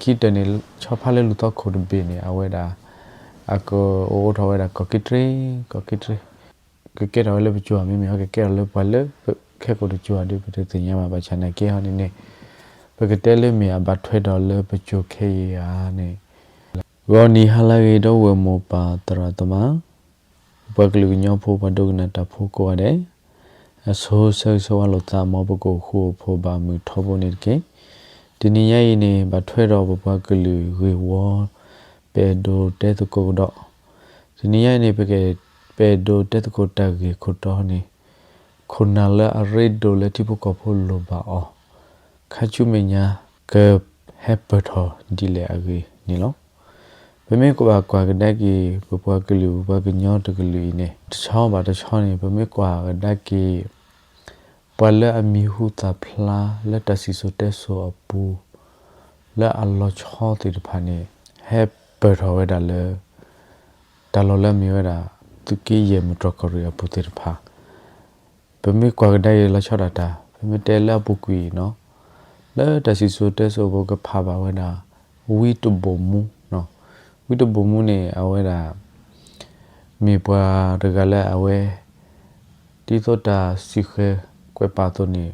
ခံတၢၤန့ၣ် ဆီဖါလၢလူၤသီခိၣ်တဘ့ၣ်န့ၣ် အဝဲဒၣ် အကအိၣ်ထီၣ်ဝဲဒၣ်ကီၢ်က့တရံ, ကီၢ်က့တရံ, ကကဲထီၣ်ဝဲလၢပစိၤဧါ, မ့မ့ၢ်အကကဲထီၣ်လၢပှၤလၢ ခဲကိာ်တစိၤဧါဒီး ပတသ့ၣ်ညါဘၣ်. ဘၣ်ဆၣ်နာ်က့ဟီန့ၣ်န့ၣ် ပကတဲလၢမ့ၢ်အဘၣ်ထွဲဒီးလၢပစိၤခဲအံၤဧါန့ၣ် ဂီၤနံၤဟါလၢအဂ့ၤ ဒီပုၢ်ဝဲၢ်မိၢ်ပၢ်သရၣ်သမါ, ပှၤကလုာ်ကညီဖိ ပှၤဒိကနၣ်တၢ်ဖိကိးဂၤဒဲး, အဆိဆၢဂ့ၤဆၢဝါလိာ်သး မ်ပကအိၣ်ဃူအိၣ်ဖိးဘၣ်မုာ်ထီဘိန့ၣ်တက့ၢ်. တနံၤညါအံၤန့ၣ် ဘၣ်ထွဲဒီးပပှၤကလုာ်ဂ့ၢ်ဝီ, ပအဲၣ်ဒိးတဲသကိးကဒီး. တနံၤညါအံၤန့ၣ် ပက ပအဲၣ်ဒိးတဲသကိးတၢ်ဂ့ၢ်ခိၣ်တီန့ၣ် ခိၣ်နၢ်လၢအရ့ဒိၣ်လၢထံဖိကီၢ်ဖိလိၣ်ဘၣ်အီၤ ခါဆူမဲာ်ညါ ကဟဲပၢၢ်ထီၣ်ဒ်လဲၣ်အဂ့ၢ်န့ၣ်လီၤ. ပမ့ၢ်ကဘၣ်ကွၢ်ကဒါက့ၤ ပပှၤကလုာ် ပပှၤကညီတကလုာ်အံၤန့ၣ် တဆီဘၣ်တဆီန့ၣ် ပမ့ၢ်ကွၢ်ကဒါက့ၤ ပှၤလၢအမံၤဟူသၣ်ဖျါလၢတၢ်စံၣ်စိၤတဲစိၤအပူၤ လၢအလီၤဆီသ့ၣ်တဖၣ်န့ၣ် ဟဲပၢၢ်ထီၣ်ဝဲဒၣ်လၢ တၢ်လီၢ်လၢအမ့ၢ်ဝဲဒၣ် သုးက့ယဲၢ်မုၢ်တြီၢ်ကီၢ်ရ့ၣ်အပူၤသ့ၣ်တဖၣ် ပမ့ၢ်ကွၢ်ကဒါက့ၤလီၤဆီဒၣ်တၢ် ပမ့ၢ်တဲလၢအပူၤကွံာ်နီၤ လၢတၢ်စံၣ်စိၤတဲစိၤအပူၤကဖးဘၣ်ဝဲဒၣ် ဝံတဘိၣ်မူ, ဝံတဘိၣ်မူန့ၣ် အဝဲဒၣ် မ့ၢ်ပှၤတဂၤလၢအဝဲ ဒ်သိးတၢ်စံၣ်ဃဲၤကွဲးပာ်အသိးန့ၣ်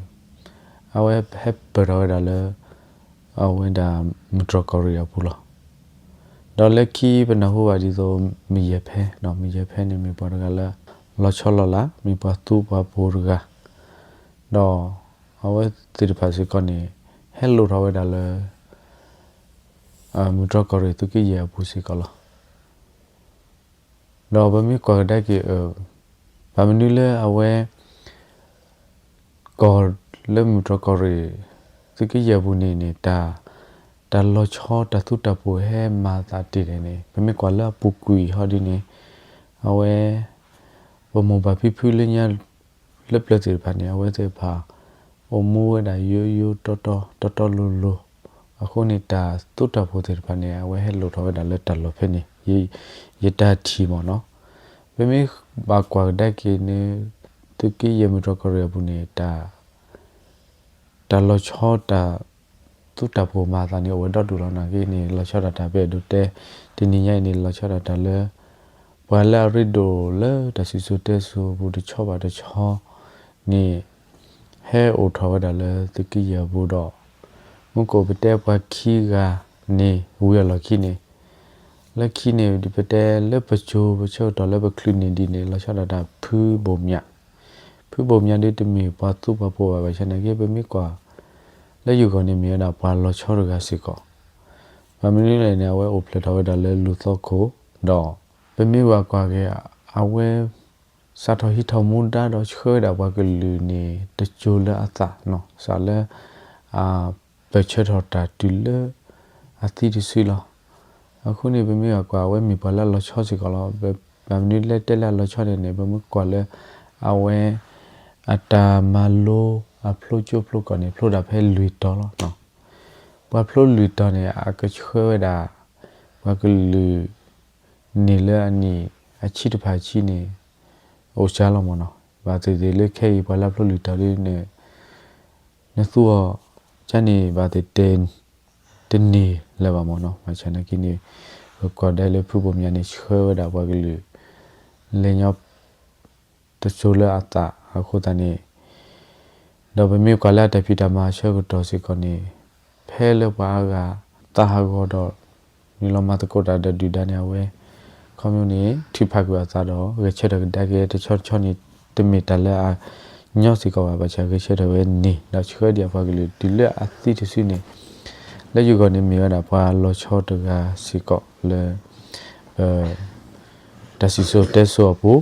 အဝဲဟဲပၢၢ်ထီၣ်ဝဲဒၣ်လၢ အဝဲဒၣ်မုၢ်တြီၢ်ကီၢ်ရ့ၣ်အပူၤလီၤ. ဒီးလၢခံပနၢ်ဟူဘၣ်ဒ်သိး မုၢ်ယဲၢ်ဖဲ, မုၢ်ယဲၢ်ဖဲန့ၣ်မ့ၢ်ပှၤတဂၤလၢ လီၤဆီလီၤလး မ့ၢ်ပှၤသူပှၤပိၤတဂၤ, ဒီးအဝဲသ့ၣ်တဖၣ်စ့ၢ်ကီးန့ၣ် ဟဲလိၣ်ထီၣ်ဝဲဒၣ်လၢ မုၢ်တြီၢ်ကီၢ်ရ့ၣ်သုးက့ယဲၢ်အပူၤစ့ၢ်ကီးလီၤ. ဒီးပမ့ၢ်ကွၢ်ကဒါက့ၤ ဘၣ်မနုၤလၢအဝဲ ကီၢ်လၢမုၢ်တြီၢ်ကီၢ်ရ့ၣ် သုးက့ယဲၢ်အပူၤန့ၣ်န့ၣ် တၢ် တၢ်လီၤဆီတၢ်သူတၢ်ပိၤဟဲမၤသးတ့ၢ်ဒဲးန့ၣ် ပမ့ၢ်ကွၢ်လၢအပူၤကွံာ်ဟီဒ်န့ၣ် အဝဲ ပမိၢ်ပၢ်ဖံဖုလၢညါ လၢပျၢၤသ့ၣ်တဖၣ်န့ၣ် အဝဲသ့ၣ်တဖၣ် အိၣ်မူဝဲဒၣ်ယိယိတီတီ တီတီလိၤလိၤ, အဃိန့ၣ် တၢ်သူတၢ်ပိၤသ့ၣ်တဖၣ်န့ၣ် အဝဲဟဲလိၣ်ထီၣ်ဝဲဒၣ်လၢတၢ်လီၢ်ဖဲန့ၣ် ယတၢ်ထံၣ်မ့ၢ်နီၤ. ပမ့ၢ်ဘၣ်ကွၢ်ကဒါက့ၤန့ၣ် သုးက့ယဲၢ်မုၢ်တြီၢ်ကီၢ်ရ့ၣ်အပူၤန့ၣ် တၢ် တၢ်လီၤဆီတၢ် သူတၢ်ပိၤမၤအသးန့ၣ် အိၣ်ဝဲဒီဒူၣ်လီၤ. နာ်က့န့ၣ် လီၤဆီဒၣ်တၢ် ပအဲၣ်ဒိးတဲ တနံၤညါအံၤန့ၣ် လီၤဆီဒၣ်တၢ်လၢ ပှၤလၢအရ့ဒိၣ်လၢတၢ်စံၣ်စိၤတဲစိၤအပူၤတဆီဘၣ်တဆီန့ၣ် ဟဲအိၣ်ထီၣ်ဝဲဒၣ်လၢသုးက့ယဲၢ်အပူၤဒီး မူခိၣ်ပတဲပှၤခံဂၤန့ၣ် ဝံၤအလီၢ်ခံန့ၣ် လၢခံန့ၣ် ပတဲလၢပစိၤပဆၢကတီၢ်လၢပချုးန့ၢ်ဒ်န့ၣ် လီၤဆီဒၣ်တၢ်ဖုဘိၣ်မၠး, ဖုဘိၣ်မၠးဒ်တမ့ၢ်ပှၤသူပှၤပိၤဘၣ် ဘၣ်ဆၣ်နာ်က့ ပမ့ၢ်ကွၢ် လၢယဂီၢ်န့ၣ်မ့ၢ်ဝဲဒၣ်ပှၤလီၤဆီတဂၤစ့ၢ်ကီး, ဘၣ်မနုၤလဲၣ်န့ၣ် အဝဲအိၣ်ဖျဲၣ်ထီၣ်ဝဲဒၣ်လၢလူၤသီခိၣ်, ဒီး ပမ့ၢ်ဘၣ်ကွၢ်က့ၤ အဝဲ စးထီၣ်ဟံးထီၣ်မူဒါဒီးဆှၢဝဲဒၣ်ပှၤကလုာ်န့ၣ် တစိၤလၢအသးနီၤ စးလၢ အ ပၢၢ်ဆၢထီၣ်တၢ်တုၤလၢ အသံတစုလီၤ. အဃိန့ၣ် ပမ့ၢ်ဘၣ်ကွၢ် အဝဲမ့ၢ်ပှၤလၢအလီၤဆီစ့ၢ်ကီးလီၤ. ဘၣ်မနုၤလၢတဲလၢအလီၤဆီန့ၣ်န့ၣ် ပမ့ၢ်ကွၢ်လၢ အဝဲ အတၢ်မၤလိ အဖျိကၠိဖျိကီၢ်န့ၣ် ဖျိဒၣ်ဖဲလွံၢ်တီၤလီၤ. ပှၤဖျိလွံၢ်တီၤန့ၣ် အကဆှၢဝဲဒၣ် ပှၤကလုာ် န့ၣ်လၢအနံၣ်အဆံတဖၣ်အဆံန့ၣ် အိၣ်စှၤလီၤမ့ၢ်နီၤ. ဘၣ်သ့ၣ်သ့ၣ်လၢခဲအံၤ ပှၤလၢအဖျိလွံၢ်တီၤဒ်န့ၣ် နသူအီၤ ကန့ၣ်ဘၣ်သ့ၣ်သ့ၣ် တန့ၢ်လၢၤဘၣ်မ့ၢ်နီၤ. ဘၣ်ဆၣ်နာ်က့န့ၣ် ပကွၢ်ဒၣ်လၢဖုဘိၣ်မၠးန့ၣ် ဆှၢဝဲဒၣ်ပှၤကလုာ် လဲၤညီ တစိၤလၢအသးအဃိသတးန့ၣ် ဒီးပမ့ၢ်ကွၢ်လၢအတၢ်ဖံးတၢ်မၤအဆၢကတီၢ်စ့ၢ်ကီးန့ၣ် ဖဲလၢပှၤအါဂၤသးဟးဂီၤဒီး နုာ်လီၤမၤသကိးတၢ်ဒီးဒုၣ်ဒါန့ၣ် အဝဲ ခီဖျိန့ၣ် ထုးဖးကွံာ်အသးဒီး ဂဲၤဆၢထၢၣ်ကဒါက့ၤတဆီတဆီန့ၣ် တမ့ၢ်တၢ်လၢအညီစ့ၢ်ကီးဘၣ်. ဘၣ်ဆၣ်ဂဲၤဆၢထၢၣ်ဝဲန့ၣ် ဒီးဆှၢဒံးပှၤကလုာ်တုၤလၢအသံတစုန့ၣ် လၢယဂီၢ်န့ၣ်မ့ၢ်ဝဲဒၣ်ပှၤလီၤဆီတဂၤစ့ၢ်ကီးလၢ ပ တၢ်စံၣ်စိၤတဲစိၤအပူၤ,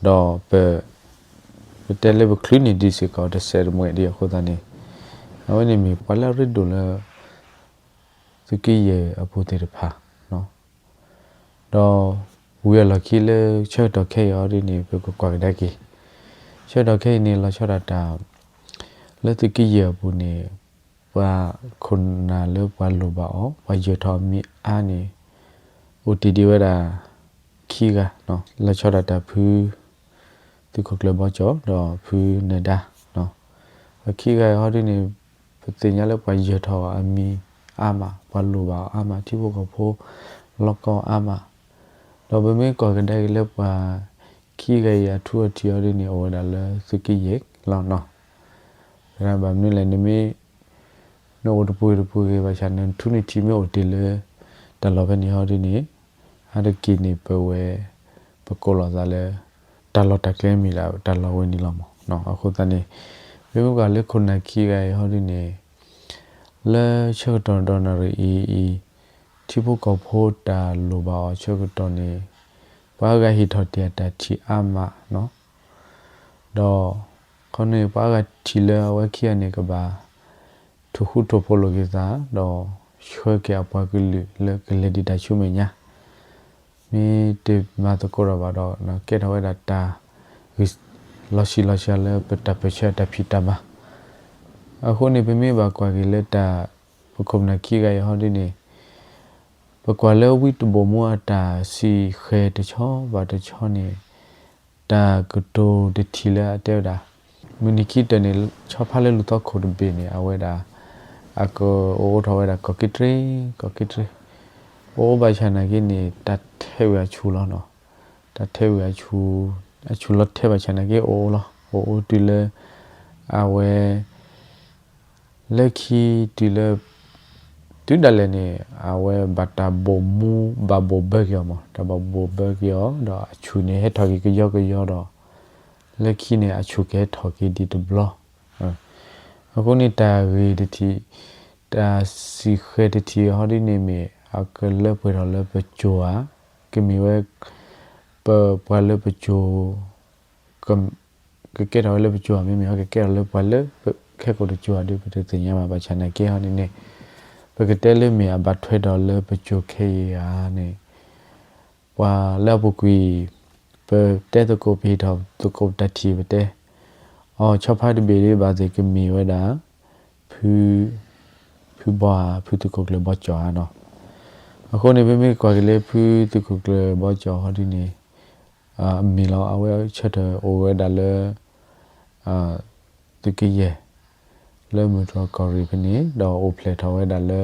ဒီးပ ပတဲလၢပချုးန့ၢ်ဒံးစ့ၢ်ကီး တစဲးတမှဲာ်ဒံးအဃိသတးန့ၣ် အဝဲန့ၣ်မ့ၢ်ပှၤလၢအရ့ဒိၣ်လၢ သုးက့ယဲၢ်အပူၤသ့ၣ်တဖၣ် ဒီးဝံၤအလီၢ်ခံလၢဆၢကတီၢ်ခဲအံၤအီၤဒ်န့ၣ် ပကကွၢ်ကဒါက့ၤ ဆၢကတီၢ်ခဲအံၤန့ၣ် လီၤဆီဒၣ်တၢ် လၢသုးက့ယဲၢ်အပူၤန့ၣ် ပှၤခိၣ်နၢ်လၢပှၤလိၣ်ဘၣ်အီၤ ပှၤယၢၤထီၣ်အမံၤအါန့ၣ် အိၣ်တ့ၢ်ဒံးဝဲဒၣ် ခံဂၤ, လီၤဆီဒၣ်တၢ်ဖု သုးခိၣ်ကျၢၢ်ဘီကၠီၣ် ဒီးဖုနၢၤဒါ, ပှၤခံဂၤအံၤဟီဒ်န့ၣ် ပသ့ၣ်ညါလၢပှၤယၢၤထီၣ်အမံၤအါမး, ပှၤလိၣ်ဘၣ်အီၤအါမး ထံဖိကီၢ်ဖိ လီၤကီအီၤအါမး, ဒီးပမ့ၢ်ကွၢ်ကဒါက့ၤလၢပှၤခံဂၤအံၤအထူအထံးအီၤဒ်န့ၣ် အိၣ်ဝဲဒၣ်လၢသုးက့ယဲၢ်လီၤနီၤ. ဘၣ်မနုၤလဲၣ် နမ့ၢ် နအိၣ်တပူၤတပူၤဂ့ၤ ဘၣ်ဆၣ်နထူနထံးမ့ၢ်အိၣ်တ့ၢ်လၢ တၢ်လီၢ်ဖဲန့ၣ်ဟီဒ်န့ၣ် အါတက့ၢ်န့ၣ် ပဝဲ ပကိးလီၤသးလၢ တၢ်လီၢ်တၢ်ကျဲမ့ၢ်ဒၣ်တၢ်လီၢ်ဝဲန့ၣ်လီၤမး. အဃိသတးန့ၣ် ပမ့ၢ်ကွၢ်လၢခိၣ်နၢ်ခံဂၤအံၤဟီဒ်န့ၣ် လၢဆၢကတီၢ်ဒီးနၣ်ရံၣ်အံၤအံၤ ထံဖိကီၢ်ဖိတၢ်လိၣ်ဘၣ်အီၤဆၢကတီၢ်န့ၣ် ပှၤအါဂၤဟ့ၣ်ထီၣ်တ့ၢ်အတၢ်ထံၣ်အါမးနီၤ. ဒီးခီန့ၣ် ပှၤအါဂၤထံၣ်လၢအဝဲခံဂၤန့ၣ်ကဘၣ် ထိၣ်ဃူထိၣ်ဖိးလိာ်က့ၤသး ဒီးဆှၢက့ၤအပှၤကလုာ်လၢကလဲၤဒံးတၢ်ဆူမဲာ်ညါ မ့ၢ်တမၤသကိးတၢ်ဘၣ်ဒီး ကဲထီၣ်ဝဲဒၣ်တၢ်ဂ့ၢ်လီၤဆံးလီၤစှၤလၢပတၢ်ပၢၢ်ဆၢတၢ်ဖံးတၢ်မၤ. အဃိန့ၣ် ပမ့ၢ်ဘၣ်ကွၢ်က့ၤလၢတၢ် ပခိၣ်ပနၢ်ခံဂၤအံၤဟီဒ်န့ၣ် ပကွၢ်လၢဝံတဘိၣ်မူအတၢ်စံၣ်ဃဲၤတဆီဘၣ်တဆီန့ၣ် တၢ်ကတိၤတထံၣ်လၢအတဲဝဲဒၣ် မုၢ်နံၤခံတၢၢ်န့ၣ် ဆီဖါလၢလူၤသီခိၣ်တဘ့ၣ်န့ၣ် အဝဲဒၣ် အကအိၣ်အိၣ်ထီၣ်ဝဲဒၣ်ကီၢ်က့တြ့ ကီၢ်က့တြ့ အိၣ်အိၣ်ဘၣ်ဆၣ်နာ်က့န့ၣ် တၢ်ထဲးဝံၤအဆူၣ်လီၤနီၤ. တၢ်ထဲးဝံၤအဆူၣ် အဆူၣ်လီၤထဲးဘၣ်ဆၣ်နာ်က့အိၣ်အိၣ်လီၤ. အိၣ်အိၣ်တုၤလၢ အဝဲ လၢခံတုၤလၢ တုၤဒၣ်လဲာ်န့ၣ် အဝဲဘၣ်တၢ်ဘိၣ်မူ ဘၣ်ဘိၣ်ဘၢက့ၤအီၤမး တၢ်ဘၣ်ဘိၣ်ဘၢက့ၤအီၤ ဒီးအဆူၣ်န့ၣ်ဟဲထီၣ်က့ၤကယီကယီဒီး လၢခံန့ၣ် အဆူၣ်ကဟဲထီၣ်က့ၤဒံးတဘျီ. အဃိန့ၣ်တၢ်ဂ့ၢ်တထံၣ် တၢ်စံၣ်ဃဲၤတထံၣ်ဟီဒ်န့ၣ်မ့ၢ် အကလၢပှဲၤထီၣ်လၢပစိၤဧါ, ကမ့ၢ်ဝဲ ပပှၤလၢပစိၤ ကကဲထီၣ်ဝဲလၢပစိၤဧါ မ့မ့ၢ်ဟီကကဲထီၣ်လၢပှၤလၢပခဲကိာ်တစိၤဧါဒီး ပတသ့ၣ်ညါဘၣ်. ဘၣ်ဆၣ်နာ်က့ဟီဒ်န့ၣ် ပကတဲလၢမ့ၢ်အဘၣ်ထွဲဒီးလၢပစိၤခဲအံၤဧါန့ၣ် ပှၤလၢအပူၤကွံာ် ပတဲသကိး ပဟ့ၣ်ထီၣ်သကိးတၢ်ထံၣ် ပတဲအီၤ ဆီဖါတဘ့ၣ်ဒ်ဘၣ်သ့ၣ်ကမ့ၢ်ဝဲဒၣ် ဖု ဖုဘီဧါ ဖုသုးခိၣ်ကျၢၢ်ဘီကၠီၤဧါနီၤ. အဃိန့ၣ် ပမ့ၢ်ကွၢ်က့ၤလၢဖုသုးခိၣ်ကျၢၢ်ဘီကၠီၤဟီဒ်န့ၣ် အမ့ၢ်လီၤ အဝဲဆၢထၢၣ်အိၣ်ဝဲဒၣ်လၢ သုးက့ယဲၢ် လၢမုၢ်တြီၢ်ကီၢ်ရ့ၣ်ဖဲန့ၣ် ဒီးအိၣ်ဖျဲၣ်ထီၣ်ဝဲဒၣ်လၢ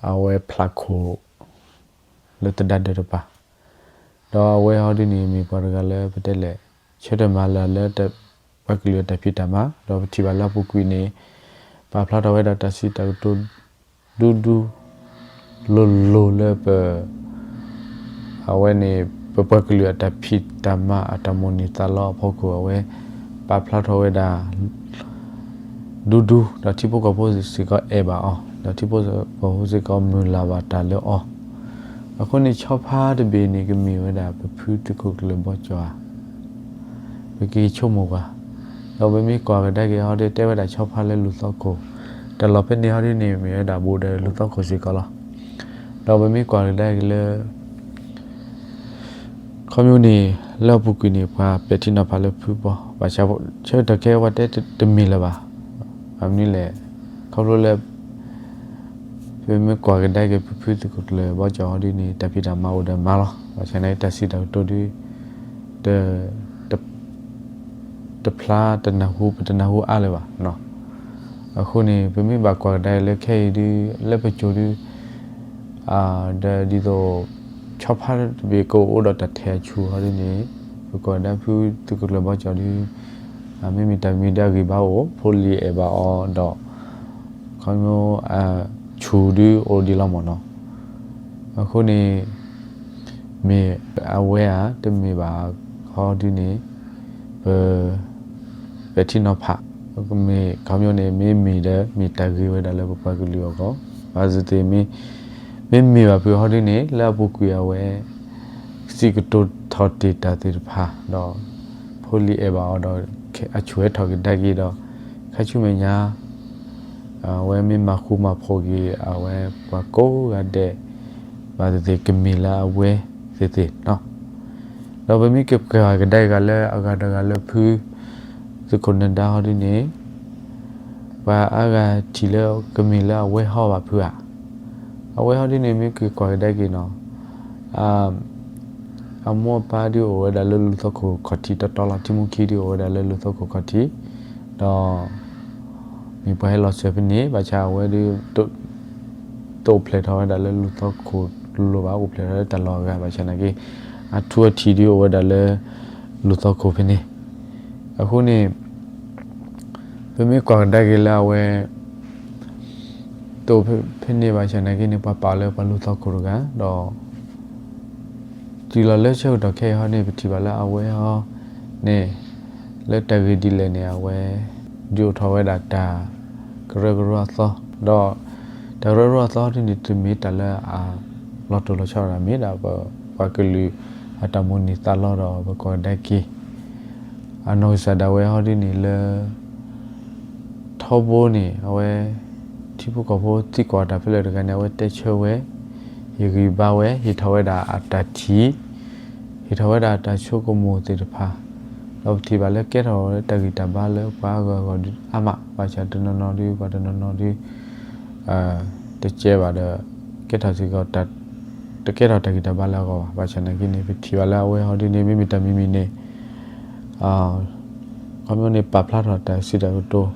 အဝဲဖျးခိၣ် လၢသဒါဒၢးတပၤ ဒီးအဝဲဟီဒ်န့ၣ် မ့ၢ်ပှၤတဂၤလၢပတဲလဲၣ် ဆၢထၢၣ်မၤလၢာ်လၢ ပှၤကလုာ်အတၢ်ဖံးတၢ်မၤ ဒီးပထံၣ်ဘၣ်လၢအပူၤကွံာ်န့ၣ် ပာ်ဖျါထီၣ်ဝဲဒၣ်တၢ်စံးတၢ်ကတိၤ ဒူဒူ လိၤလိၤလၢပ အဝဲန့ၣ် ပပှၤကလုာ်အတၢ်ဖံးတၢ်မၤအတၢ်မိၣ်န့ၢ်သးလီအဖီခိၣ် အဝဲပာ်ဖျါထီၣ်ဝဲဒၣ် ဒူဒူ ဒီးထံဖိကီၢ်ဖိစ့ၢ်ကီးအဲၣ်ဘၣ်အီၤ ဒီးထံဖိကီၢ်ဖိစ့ၢ်ကီးမုၢ်လၢ်ဘၣ်တၢ်လၢအီၤ. အဃိန့ၣ် ဆီဖါတဘ့ၣ်န့ၣ် ကမ့ၢ်ဝဲဒၣ်ပဖုသုးခိၣ်ကျၢၢ်ဘီကၠီၤဧါ ပက့ၤဆိကမိၣ်ကွၢ်, ဒီးပမ့ၢ်ကွၢ်ကဒါက့ၤဟီဒ် တဲဝဲဒၣ်ဆီဖါလၢလူၤသီခိၣ်, တၢ်လီၢ်ဖဲန့ၣ်ဟီဒ်န့ၣ် မ့ၢ်ဝဲဒၣ်ဘူးဒီးလူၤသီခိၣ်စ့ၢ်ကီးလီၤ. ဒီးပမ့ၢ်ကွၢ်ကဒါက့ၤလၢ ခီဖျိန့ၣ် လၢအပူၤကွံာ်န့ၣ် ပှၤပဲာ်ထံနီၤဖးလၢဖုဘီ, ဘၣ်ဆၣ်ဆၢကတီၢ်ခဲအံၤ ပှၤတဲတမ့ၢ်လၢၤဘၣ်. ဘၣ်မနုၤလဲၣ်, ခီဖျိလၢ ပမ့ၢ်ကွၢ်ကဒါက့ၤ ပဖုသုးခိၣ်ကျၢၢ်ဘီကၠီၤဟီဒ်န့ၣ် တၢ်ဖံးတၢ်မၤအိၣ်ဒီးမၤလီၤ. ဘၣ်ဆၣ်န့ၣ် တၢ်စံးတၢ်ကတိၤဒ် တ တဖျါတနၢ်ဟူ ပတနၢ်ဟူအါလၢၤဘၣ်. အဃိန့ၣ် ပမ့ၢ်ဘၣ်ကွၢ်ကဒါက့ၤလၢခဲအံၤဒ် လၢပစိၤဒ် ဒီးဒ်သိး ဆီဖါတဘ့ၣ်ကအိၣ်ဒီးတၢ်ထဲးအဆူၣ်ဟီဒ်န့ၣ် ပကွၢ်ကဒါဖုသုးခိၣ်ကျၢၢ်ဘီကၠီၤဒ် မ့မ့ၢ်တၢ်မံၤဒ်အဂံၢ်ဘါအိၣ် ဖိလံၤအဲၣ်ဘၣ်အီၤဒီး ခီဖျိ ဆူၣ်ဒ်အိၣ်ဒံးလီၤမ့ၢ်နီၤ. အဃိန့ၣ် မ့ၢ်အဝဲဧါ တမ့ၢ်ဘၣ်ဟီဒ်န့ၣ် ပ ပဲာ်ထံနီၤဖး, မ့ၢ်ခီဖျိန့ၣ် မ့မ့ၢ်ဒီး မ့ၢ်တၢ်ဂ့ၤဝဲဒၣ်လၢပပှၤကလုာ်အဂီၢ်, ဘၣ်သ့ၣ်သ့ၣ်မ့ၢ် မ့မ့ၢ်ဘၣ်ဖုးဟီဒ်န့ၣ် လၢအပူၤကွံာ်အဝဲ စံးကတိၤထီၣ်တ့ၢ်တၢ်သ့ၣ်တဖၣ်ဒီး ဖိလံၤအဲၣ်ဘၣ်အီၤဒီး အဆူၣ်ဟဲထီၣ်ကဒါက့ၤဒီး ခါဆူမဲာ်ညါ အဝဲမ့ၢ်မၤဃူမၤဖိးက့ၤ အဝဲပှၤကိးဂၤဒဲး ဘၣ်သ့ၣ်သ့ၣ်ကမ့ၢ်လၢအဝဲသ့ၣ်သ့ၣ်နီၤ. ဒီးပမ့ၢ်ကကွၢ်ကဒါက့ၤဂၤလၢအဂၤတဂၤလၢဖု သုးခိၣ်နၢၤဒါဟီဒ်န့ၣ် ပှၤအါဂၤထံၣ်လၢကမ့ၢ်လၢအဝဲဟီဘၣ်ဖုဧါ. အဝဲဟီဒ်န့ၣ် မ့ၢ်ကကွၢ်ကဒါက့ၤနီၤ အမိၢ်အပၢ်ဒ်အိၣ်ဝဲဒၣ်လၢလူၤသီခိၣ်ခီၣ်ထံးတီတီလီၤ. ထံမူခံဒ်အိၣ်ဝဲဒၣ်လၢလူၤသီခိၣ်ခီၣ်ထံး ဒီး မ့ၢ်ပှၤဟဲလီၤစၢၤဖဲန့ၣ် ဘၣ်ဆၣ်အဝဲဒ် တအိၣ်ဖျဲၣ်ထီၣ်ဝဲဒၣ်လၢလူၤသီခိၣ်လိၤလိၤဘၣ်, အိၣ်ဖျဲၣ်ထီၣ်လၢတၢ်လီၢ်အဂၤဘၣ်ဆၣ်နာ်က့ အထူအထံးဒုးအိၣ်ဝဲဒၣ်လၢ လူၤသီခိၣ်ဖဲန့ၣ်. အဃိန့ၣ် ပမ့ၢ်ကွၢ်ကဒါက့ၤလၢအဝဲ တအိၣ်ဖဲန့ၣ်ဘၣ်ဆၣ်နာ်က့န့ၣ် ပှၤပာ်အီၤလၢပှၤလူၤသီခိၣ်တဂၤဒီး တုၤလီၤလၢဆၢကတီၢ်ခဲအံၤဟီန့ၣ် ပထံၣ်ဘၣ်လၢအဝဲဟီန့ၣ် လၢတၢ်ဂ့ၢ်ဒ်လဲၣ်န့ၣ် အဝဲ ဒုးအိၣ်ထီၣ်ဝဲဒၣ်တၢ်ကရၢကရိအသီ, ဒီးတၢ်ကရၢကရိအသီဒ်န့ၣ် တမ့ၢ်တၢ်လၢအလီၤတိၢ်လီၤဆီဒၣ် မ့ၢ်ဒၣ်ပပှၤကလုာ်အတၢ်မိၣ်န့ၢ်သးလီဒီး ပကွၢ်ကဒါက့ၤ အနီၢ်ကစၢ်ဒၣ်ဝဲဟီဒ်န့ၣ်လၢ ထီဘိန့ၣ် အဝဲ ထံဖိကီၢ်ဖိသံကွၢ်တၢ်ဖဲလဲၣ်တဂၤန့ၣ် အဝဲတဲဆၢဝဲ, ဟ့ၣ်ဂံၢ်ဘါဝဲ, ဟ့ၣ်ထီၣ်ဝဲဒၣ်အတၢ်ထံၣ်, ဟ့ၣ်ထီၣ်ဝဲဒၣ်တၢ်ဆိကမိၣ်သ့ၣ်တဖၣ်, ဒီးပထံၣ်ဘၣ်လၢကဲထီၣ်ဝဲတၢ်ဂံၢ်တၢ်ဘါလၢပှၤအဂၤအဂီၢ်ဒုးအါမး, ဘၣ်ဆၣ်တနီၤနီၤဒုး ပှၤတနီၤနီၤဒုး တကဲဘၣ်ဒီး ကဲထီၣ်စ့ၢ်ကီး တကဲထီၣ်တၢ်ဂံၢ်တၢ်ဘါလၢအဂီၢ်ဘၣ်. ဘၣ်ဆၣ်နာ်က့န့ၣ် ပထံၣ်ဘၣ်လၢအဝဲဟီဒ်န့ၣ် မ့မ့ၢ်တၢ်မံၤမံၤန့ၣ် ခီဖျိန့ၣ် ပာ်ဖျါထီၣ်တၢ်စံးတၢ်ကတိၤ,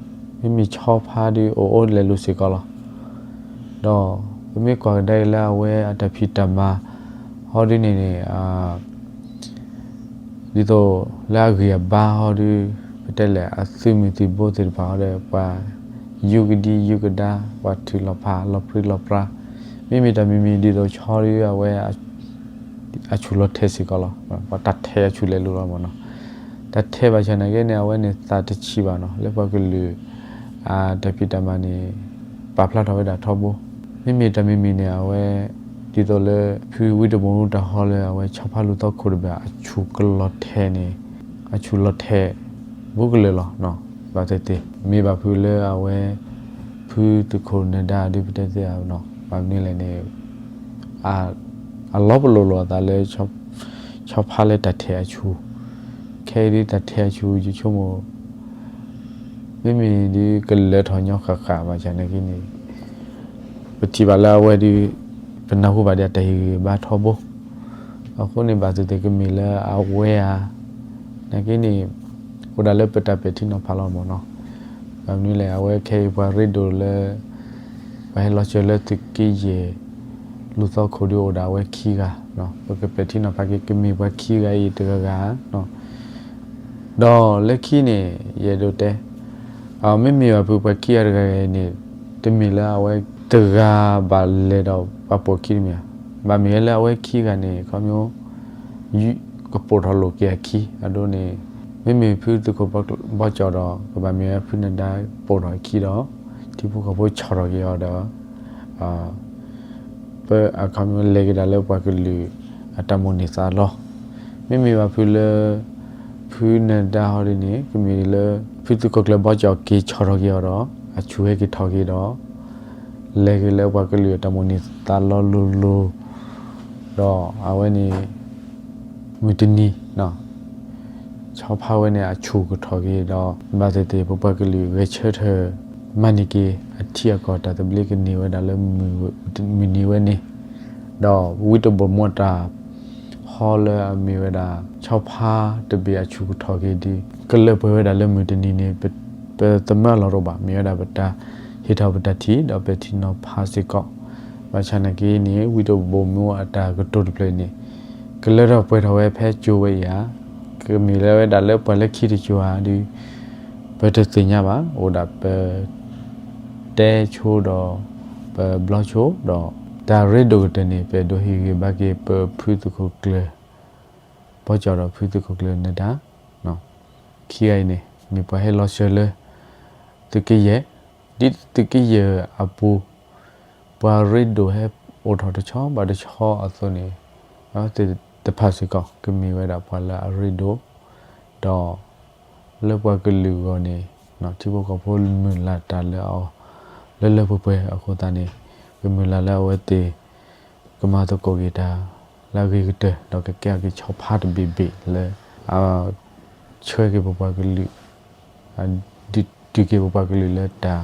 မ့မ့ၢ်ဆီဖါဒုးအိၣ်အိၣ်လဲၤလူၤစ့ၢ်ကီးလီၤ. ဒီးပမ့ၢ်ကွၢ်ကဒါက့ၤလၢအဝဲအတၢ်ဖံးတၢ်မၤ ဟီဒ်န့ၣ်န့ၣ် ဒ်သိးလၢအဂံၢ်အဘါဟီဒုး ပတဲလဲၣ် အသုးမုၢ်သံၣ်ဘိသ့ၣ်တဖၣ်ဟီဒီး ပှၤယူကဒံယူကဒါ ပှၤထုးလီၤဖးလီၤပြံလီၤပြါ, မ့မ့ၢ်တၢ်မံၤမံၤဒ်သိးဆီဒုး အဝဲ အဆူၣ်လီၤထဲးစ့ၢ်ကီးလီၤ. ပှၤတၢ်ထဲးအဆူၣ်လဲၤလူၤလီၤမ့ၢ်နီၤ. တၢ်ထဲးဘၣ်ဆၣ်နာ်က့န့ၣ် အဝဲန့ၣ်သးတဆံးဘၣ်နီၤ လၢပှၤကလုာ် တၢ်ဖံးတၢ်မၤန့ၣ် ပာ်ဖျါထီၣ်ဝဲဒၣ်ထီဘိ. မ့မ့ၢ်တၢ်မံၤမံၤန့ၣ် အဝဲ ဒ်သိးလၢ ဖုဝံတမူတၢ်ဟီလၢအဝဲ ဆီဖါလူၤသီခိၣ်တဘ့ၣ် အဆူၣ်ကလီၤထဲးန့ၣ် အဆူၣ်လီၤထဲး ဘူးကလၢာ်လီၤ. ဘၣ်သ့ၣ်သ့ၣ် မ့ၢ်ဘၣ်ဖုလၢအဝဲ ဖုသုးခိၣ်နၢၤဒါဒုး ပတဲသ့ဧါနီၤ ဘၣ်မနုၤလဲၣ်န့ၣ် အလီၤပလိာ်လိာ်အသးလၢ ဆီဖါလၢတၢ်ထဲးအဆူၣ်, ခဲအံၤဒ်တၢ်ထဲးအဆူၣ် ယဆိကမိၣ် မ့မ့ၢ်ဒ်ကလၢထီၣ်ညီဃၣ်ဃၣ်ဘၣ်ဆၣ်နာ်က့န့ၣ် ပထံၣ်ဘၣ်လၢအဝဲဒုး ပနၢ်ဟူဘၣ်ဒ်အတၢ်ဟ့ၣ်ဂံၢ်ဘါထီဘိ. အဃိန့ၣ် ဘၣ်သ့ၣ်သ့ၣ်ကမ့ၢ်လၢအဝဲဧါ, နာ်က့န့ၣ် အိၣ်ဒၣ်လၢပတၢ်ပဲာ်ထံနီၤဖးလီၤမ့ၢ်နီၤ. ဘၣ်မနုၤလဲၣ် အဝဲခဲအံၤပှၤရ့ဒိၣ်လၢ ပှၤဟဲလီၤစၢၤလၢသုးက့ယဲၢ် လူၤသီခိၣ်ဒုးအိၣ်ဒၣ်အဝဲခံဂၤ, ပကပဲာ်ထံနီၤဖးက့ၤ ကမ့ၢ်ပှၤခံဂၤအံၤတဂၤဂၤ ဒီးလၢခံန့ၣ် ယအဲၣ်ဒိးတဲ မ့မ့ၢ်ဘၣ်ဖုပှၤခံဂၤတဂၤဂၤအံၤန့ၣ် တမ့ၢ်လၢအဝဲတဂၤဘၣ်လဲၤဒီးပှၤပိာ်ခံတမ့ၢ်ဧါ. ဘၣ်မ့ၢ်ဝဲလၢအဝဲခံဂၤန့ၣ် ခီဖျိ ကပိာ်ထီၣ်လိာ်က့ၤအခံ အဒိန့ၣ် မ့မ့ၢ်ဖုသုးခိၣ်ဘီကၠီၣ်ဒီး ကဘၣ်မ့ၢ်ဝဲဖုနၢၤဒါပိာ်ထီၣ်အခံဒီး ထံဖိကီၢ်ဖိဆီၣ်ထီၣ်က့ၤအီၤဒီး ပအခီပညီလဲၤက့ၤဒၣ်လၢပှၤကလုာ်အတၢ်မိၣ်န့ၢ်သးလီ. မ့မ့ၢ်ဘၣ်ဖုလၢ ဖုနၢၤဒါဟီဒ်န့ၣ် ကမ့ၢ်လၢ ဖုသုးခိၣ်ကျၢၢ်ဘီကၠီၣ်က့ၤဆီၣ်ထီၣ်က့ၤအီၤဒီး အဆူၣ်ဟဲက့ၤထီၣ်က့ၤဒီး လဲၤက့ၤလၢပှၤကလုာ်အတၢ်မိၣ်န့ၢ်သးလီလိၤလိၤ ဒီးအဝဲန့ၣ် မုၢ်တနံၤ ဆီဖါဝဲန့ၣ် အဆူၣ်ကထီၣ်က့ၤဒီး ဘၣ်သ့ၣ်သ့ၣ် ပပှၤကလုာ်ဂဲၤဆၢထၢၣ် မၤန့ၢ်က့ၤ အထံအကီၢ်တၢ်သဘျ့ကန့ၢ်ဝဲဒၣ်လၢ မုၢ်နံၤဝဲန့ၣ် ဒီးဝံတဘိၣ်မူအတၢ်ဟီလၢအမ့ၢ်ဝဲဒၣ် ဆီဖါတဘ့ၣ်အဆူၣ်ကထီၣ်က့ၤဒီး ကလၢပှဲၤဝဲဒၣ်လၢမုၢ်တနံၤန့ၣ် ပသမၢလီၤတအိၣ်ဘၣ် မ့ၢ်ဝဲဒၣ်ပတၢ်ဟ့ၣ်ထီၣ်ပတၢ်ထံၣ် ဒီးပဲာ်ထံနီၤဖးစ့ၢ်ကီး ဘၣ်ဆၣ်နာ်က့န့ၣ် ဝံတဘိၣ်မူအတၢ်ကတိၤတဖျၢၣ်န့ၣ် ကလၢထီၣ်ပှဲၤထီၣ်ဝဲဖဲကၠိဝဲအံၤဧါ, ကမ့ၢ်လၢဝဲဒၣ်လၢပှၤလၢခံတကၠိဧါဒီး ပတသ့ၣ်ညါဘၣ်. အိၣ်ဒၣ်ပ တဲဆိဒီး ပဘျီဆိဒီး တၢ်ရ့ဒိၣ်ကတၢၢ်န့ၣ် ပအဲၣ်ဒိးဟ့ၣ်ဂံၢ်ဘါက့ၤ ပဖုသုးခိၣ်ကျၢၢ် ဘီကၠီၣ်ဒီးဖုသုးခိၣ်ကျၢၢ်နၢၤဒါ ခံဂၤအံၤန့ၣ် မ့ၢ်ပှၤဟဲလီၤစၢၤလၢ သုးက့ယဲၢ်, ဒ်သုးက့ယဲၢ်အပူၤ ပှၤရ့ဒိၣ်ဟဲအိၣ်ထီၣ်တဆီဘၣ်တဆီအသိးန့ၣ် အဝဲသ့ၣ်တဖၣ်စ့ၢ်ကီး ကမ့ၢ်ဝဲဒၣ်ပှၤလၢအရ့ဒိၣ် ဒီး လၢပှၤကလုာ်အဂီၢ်န့ၣ် ထံဖိကီၢ်ဖိမုၢ်လၢ်တၢ်လၢအီၤ လၢလၢပှဲၤပှဲၤအဃိသတးန့ၣ် ကမုၢ်လၢ်လၢအဝဲသ့ၣ် ကမၤသကိးက့ၤတၢ် လၢအဂ့ၤကတၢၢ် ဒီးကကဲထီၣ်က့ၤဆီဖါတဘ့ၣ်ဘ့ၣ်လၢ အဆှၢက့ၤပပှၤကလုာ် ဒုးတုၤက့ၤပပှၤကလုာ်လၢတၢ်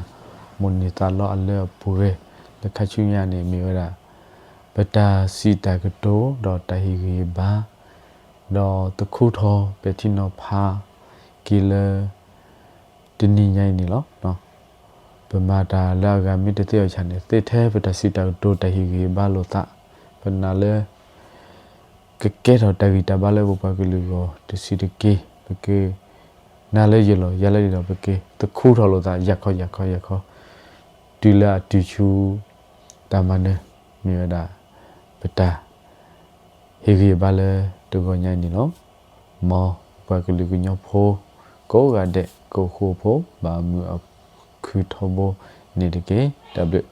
မိၣ်န့ၢ်သးလီအလၢအပှဲၤ လၢခါဆူညါန့ၣ် မ့ၢ်ဝဲဒၣ် ပတၢ်စံးတၢ်ကတိၤ ဒီးတၢ်ဟ့ၣ်ဂံၢ်ဟ့ၣ်ဘါ ဒီးသခူထီၣ်ပဲာ်ထံနီၤဖးက့ၤလၢ တနံၤညါအံၤန့ၣ်လီၤ. ပမၤတၢ်လၢအဂၤမ့ၢ်တသ့အီၤဆၣ်န့ၣ် သ့ထဲပတၢ်စံးတၢ်ကတိၤတၢ်ဟ့ၣ်ဂံၢ်ဟ့ၣ်ဘါလိာ်သး, ပနာ်လၢ ကကဲထီၣ်တၢ်ဂံၢ်တၢ်ဘါလၢပပှၤကလုာ်အဂီၢ်တစုတက့ၢ်. ပကနာ်လၢယလီၢ်ယၤလၢန့ၣ်ဒီး ပကသခူထီၣ်လိာ်သး ယၤခီယၤခီယၤခီ, တုၤလၢအတုၤဆူ တၢ်မၤနၢၤ မ့ၢ်ဝဲဒၣ် ပတၢ် ဟ့ၣ်ဂံၢ်ဟ့ၣ်ဘါလၢတဂီၤညါအံၤန့ၣ်လီၤ. မ်ပပှၤကလုာ်ကညီဖိ ကိးဂၤဒဲး ကအိၣ်ဃူအိၣ်ဖိး ဘၣ်မုာ်အခုထီဘိန့ၣ်တက့ၢ်. တၢ်ဘျုး